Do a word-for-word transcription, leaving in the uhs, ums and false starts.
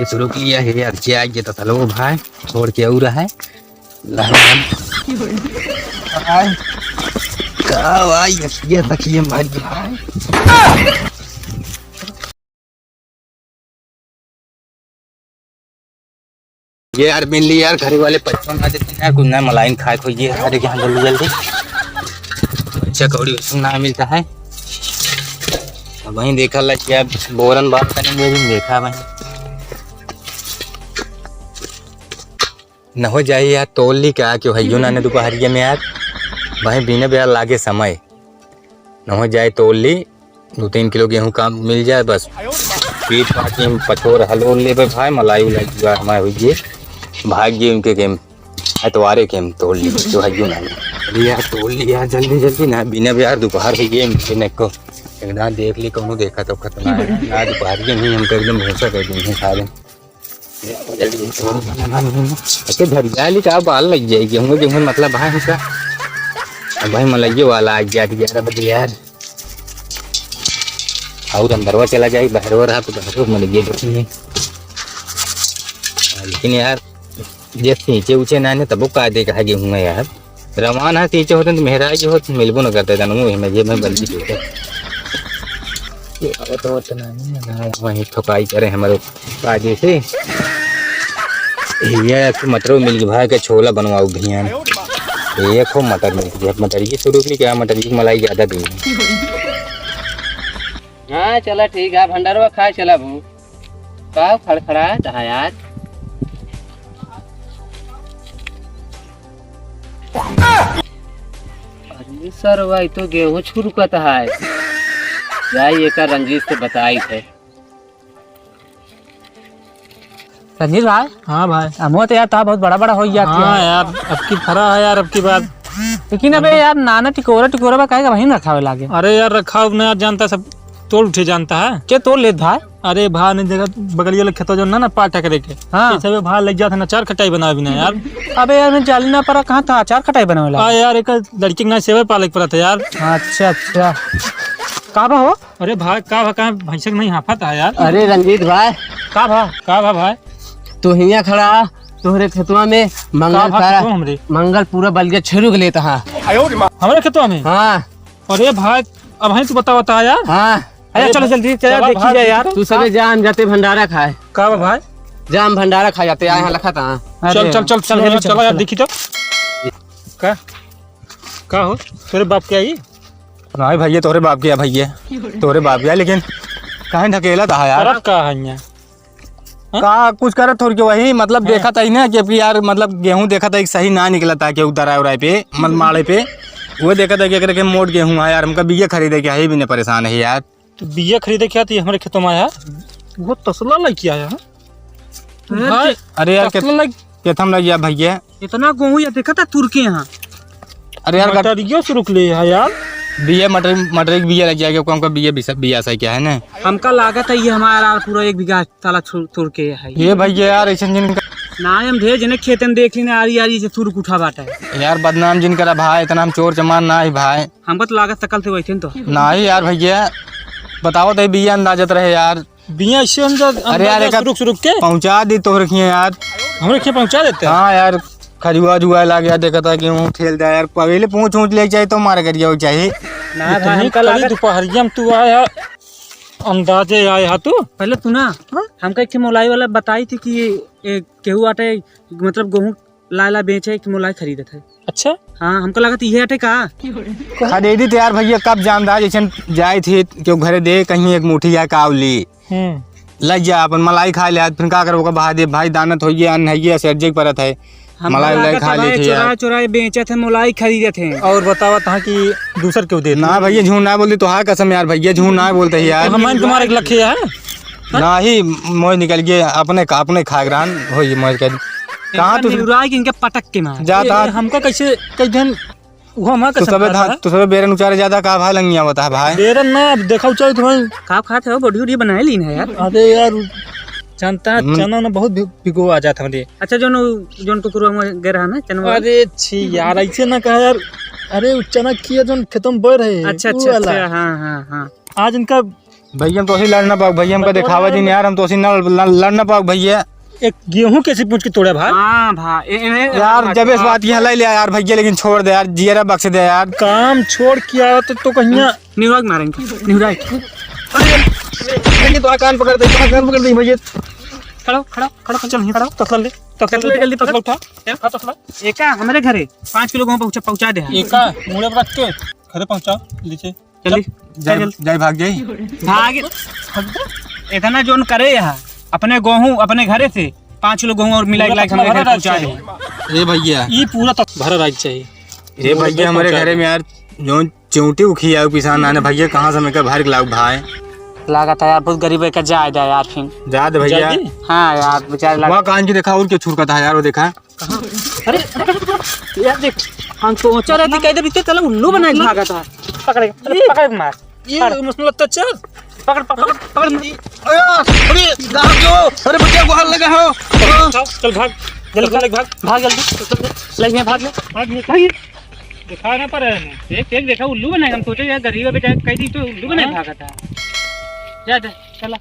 शुरू किया है यार, क्या ये तो चलो भाई, छोड़ के और है। लहन। भाई, का भाई, ये सखी है भाई, भाई। ये यार, मिल ली यार, घरे वाले परेशान आ जाते हैं यार, कुछ ना मलाइन खाए को, ये हमारे यहाँ जल्दी जल्दी पैसा कौड़ी वैसे ना मिलता है। अब वहीं देखा ला कि अब बोरन बात करेंगे, अभी देखा वहीं। न हो जाए यार, तोल ली क्या, क्यों है यो ना ने दोपहरिया में यार, वहीं बिना बेरा लागे समय। न हो जाए तोल ली, दो तीन किलो गेहूं का मिल जाए बस। पीट पाट के हम पछोर हलोर लेबे भाई, मलाई उलाई जुआ हमारे हुई गए। भाग गए उनके गेम, एतवारे के हम तोल ली, जो है यो ना। अरे यार, तोल ली यार, जल्दी जल्दी ना, बिना भी यार, दोपहर हो गए, इनके ने को एकदम देख ली, कौनो देखा तो खत्म है ना, दोपहर के नहीं, हमको एकदम भूसा कर देंगे सारे। जल्दी तोल, अच्छा, झरिया ली का बाल लग जाएगी, हम गेहूं मतलब भाई हमका। अब भाई मलइये वाला आ गया यार, अब यार। और अंदरवा चला जाए, बहरवा रहा तो बहरवा मर गए देखिए। लेकिन यार, ये सींचे ऊंचे ना ने तबो का दे कहा गेहूं है यार। रवान है सींचे होते तो मेहराज होत मिलबो न करते, जानू, ये मैं, ये मैं बल्कि देते। ये अब तो होता ना, नहीं ना, वहीं ठोकाई करे हमारे काजे से। ये एक मटर मिल गई भाई, के छोला बनवाओ भैया। ये खूब मटर मिल गई, मटर की शुरू की क्या, मटर की मलाई ज्यादा दी। हाँ, चला ठीक है, भंडारवा खाए चला बू। का खड़खड़ा रहा यार? अरे सरवा, ई तो गेहूं छुरकत है। जाई एका रंजीत से बताई थे। रंजीत भाई। हाँ भाई। अमवा तो यार, ता बहुत बड़ा बड़ा हो गया हाँ यार। यार, अब की फरा है यार, अब की बार। लेकिन अबे यार, नाना टिकोरा टिकोरा बा, काहे का वहीं रखावे लागे? अरे यार, रखाव ना यार, जानता है सब, तोड़ उठे जानता है। के तोड़ लेत भाई? अरे भाई, नहीं देखा, बगलिया वाला खेतवा जो ना, ना पाटा करे के। हाँ। ये सब भाई लग जाता ना, अचार खटाई बनावे बिना यार। अबे यार, मैं जाली ना पड़ा, कहाँ था अचार खटाई बनावे लागे? हाँ यार, एक लड़की के ना सेवा पाले के पड़ा था यार। अच्छा, अच्छा। का बा हो? अरे भाई, का भा, का भैंसा के नहीं हाफत है यार? अरे रंजीत भाई। का भा? का भा भाई? तू हियाँ खड़ा, तोहरे खेतवा में मंगल का भा सारा, खेतवा हमरे? मंगल पूरा बलगे छेड़ू के लेता हाँ। हमरे खेतवा में? हाँ। अरे भाई, अब भाई तू बता, बता यार। हाँ। अरे अरे चलो भाई, जल्दी, चला चला देखी भाई, जाए यार। तू सबे जाम जाते भंडारा खाए। का बा भाई? जाम भंडारा खा जाते, आए हैं लखत हाँ। अरे चल, चल, चल, चल, चल, चल, चला यार, चल। देखी तो। का? का हो? तोरे बाप के आई? नहीं भैया, तोरे बाप के है भैया, तोरे बाप के है, लेकिन काहे ढकेला था यार? करत का है यहाँ? हाँ? का कुछ करत थोड़ के वही, मतलब हाँ। देखा था ही ना कि, कि यार, मतलब गेहूं देखा था एक सही ना निकला था कि उतरा उराए पे, मल माड़े पे, वो देखा था कि एकरे के मोट गेहूं है यार, हमका बिया खरीदे के है भी नहीं परेशान है यार। तो बिया खरीदे क्या थी हमारे खेतों में आया? वो तसला लेके आया है। अरे भाई, अरे यार, तसला केत-, लग- केथम लग गया भैया। इतना गेहूं या देखा था तुर के यहाँ। अरे यार, मटरियो से रुक ले है यार। बिया मटर, मटर के बिया लग जाएगा, कौन का बिया, बिया, बिया सही क्या है ना? हमका लागत है ये हमारा पूरा एक बीघा ताला छु-, तुर के है। ये भैया यार, ऐसे जिन ना हम ढेर जने खेतन देख ली ना, आरी आरी से तुर के उठा बाटे। यार बदनाम जिन करा भाई, इतना हम चोर चमार ना ही भाई। हमका तो लागत सकल से वैसे तो। नहीं यार भैया, बताओ तो बिया अंदाजत रहे यार। बिया ऐसे अंदाज, अरे यार, अंदाजा एक सुरुक सुरुक के? पहुंचा दी तोहरे खिए यार। हमरे खिए पहुंचा देते? हाँ यार, खजुआ जुआ लाग गया, देखा था कि वो खेल जाए यार, पहले पूछ ऊँच ले जाए तो मार करिया हो चाहे। ना भाई, इतनी हमका कड़ी लागत दोपहरिया में तू आया, अंदाजे आया तू। पहले तू ना, हाँ? हमका एक ठे मोलाई वाला बताई थी कि ये, ये केहू आटे, मतलब गेहूं लाला बेचे कि मोलाई खरीदत है। अच्छा? हाँ, हमको लागत इहे अटे का? खरीदी तो यार भैया कब जान रहा, जैसे जाए थे क्यों घरे दे कहीं एक मुट्ठी या काव ली। हम्म। लग जा अपन मलाई खा ले, फिर का करबो का भाई दे, भाई दानत होइए, अन्न है, ये असर्जे के परत है। हमको मलाई उलाई लागत खा है ली भाई थी यार। चोरा चोरा बेचत है, मोलाई खरीदत है। और बतावा तहाँ कि दूसर क्यों देते? ना भैया झूठ ना बोलते, तो हाँ कसम यार भैया झूठ ना बोलते हैं यार। तो हमारे तुम्हारे एक लखे है? ना ही मोए निकल गए, अपने का, अपने खा ग्रहण होइए मोए कह। कहाँ इनका तू निहुराई के इनके पटक के मार। जाता ए, हमका कैसे, कई दिन वो हमारा तू कसम सबे खाता धा-, है। तू सबे बेरन उचारे ज्यादा का भाई लंगिया होता है भाई। बेरन ना, अब देखा उचारे तुम्हारे। का खात है, बॉडी वॉडी बनाए लीन है यार। अरे यार, जानता है, हम्म। चना ना बहुत भि-, भिगो आ जाता है। अच्छा, जोन, जोन कुकुरवा में गे रहा ना, चनवा। अरे छी यार, ऐसे ना कहा यार। अरे, वो चना किया जोन खेतों में बोए रहे, अच्छा, वो अच्छा, वाला। अच्छा, हाँ, हाँ, हाँ। आज इनका भैया, हम तोसी लड़ ना पाउब भैया, हमका दिखावा जिन यार, हम तोसी ना लड़, लड़ ना पाउब भैया। एक गेहूं कैसे पूछ के तोड़ा भाई? हाँ भाई, ए, ए, ए, यार, जब इस बात की हलाई लिया यार भैया, लेकिन छोड़ दे यार, जियरा बख्श दे यार। काम छोड़ किया तो, तो कहिया निहुरा के मारेंगे, निहुरा के। अरे, ये तो कान पकड़ दे, कान पकड़ दे भैया। खड़ा, खड़ा, खड़ा, खड़ा, चल, यहीं खड़ा, तसला ले, तसला तसला ले, ले, जल्दी तसला तसला। उठा। हाँ, तसला। एका हमरे घरे पाँच किलो गेहूं पहुंचा, पहुंचा दे। एका मुड़े पर रख के घरे पहुंचा, लीजिए। जल्दी, चल, जय, चल, जल्दी। जय भाग जाई। भाग। इतना जोन करे यहाँ, अपने गेहूं, अपने घरे से पाँच किलो गेहूं और मिला के लाके हमरे घरे पहुंचा दे। ए भैया। ई पूरा तो भरा राज चाहिए। ए भैया, हमरे घरे में यार, जोन चिउँटी उखी आउ पिसान नाने भैया, कहाँ से हमका भर के लाउब भाई? लागत है यार, बहुत गरीब है, का जाए दे यार फिर। जा दे भैया। जाए दे? हाँ यार, बेचारे लाग- वहाँ कान की देखा, और क्या छुरकत है यार, वो देखा। अरे, अरे, यार देख, हम सोचा रहे थे, कह दे, बीते चला उल्लू बना के भागा था। पकड़, अरे, ये, पकड़ के मार। ये पकड़। मसला तो चल। पकड़, पकड़, पकड़, पकड़। अरे, अरे, कहाँ गयो? अरे, बच्चा को हाथ लगा हो। चल, चल, भाग। जल्दी, चल, भाग। भाग जल्दी। चल, चल, चल। ले, मैं भाग ले। भाग, भाग। दिखा ना पा रहे हैं। देख, देख, देखा, उल्लू बना के। हम सोचे, यार, गरीब है, बेचारा, कह दी तो उल्लू बना के हाँ। भागा था। जा, जा, चला।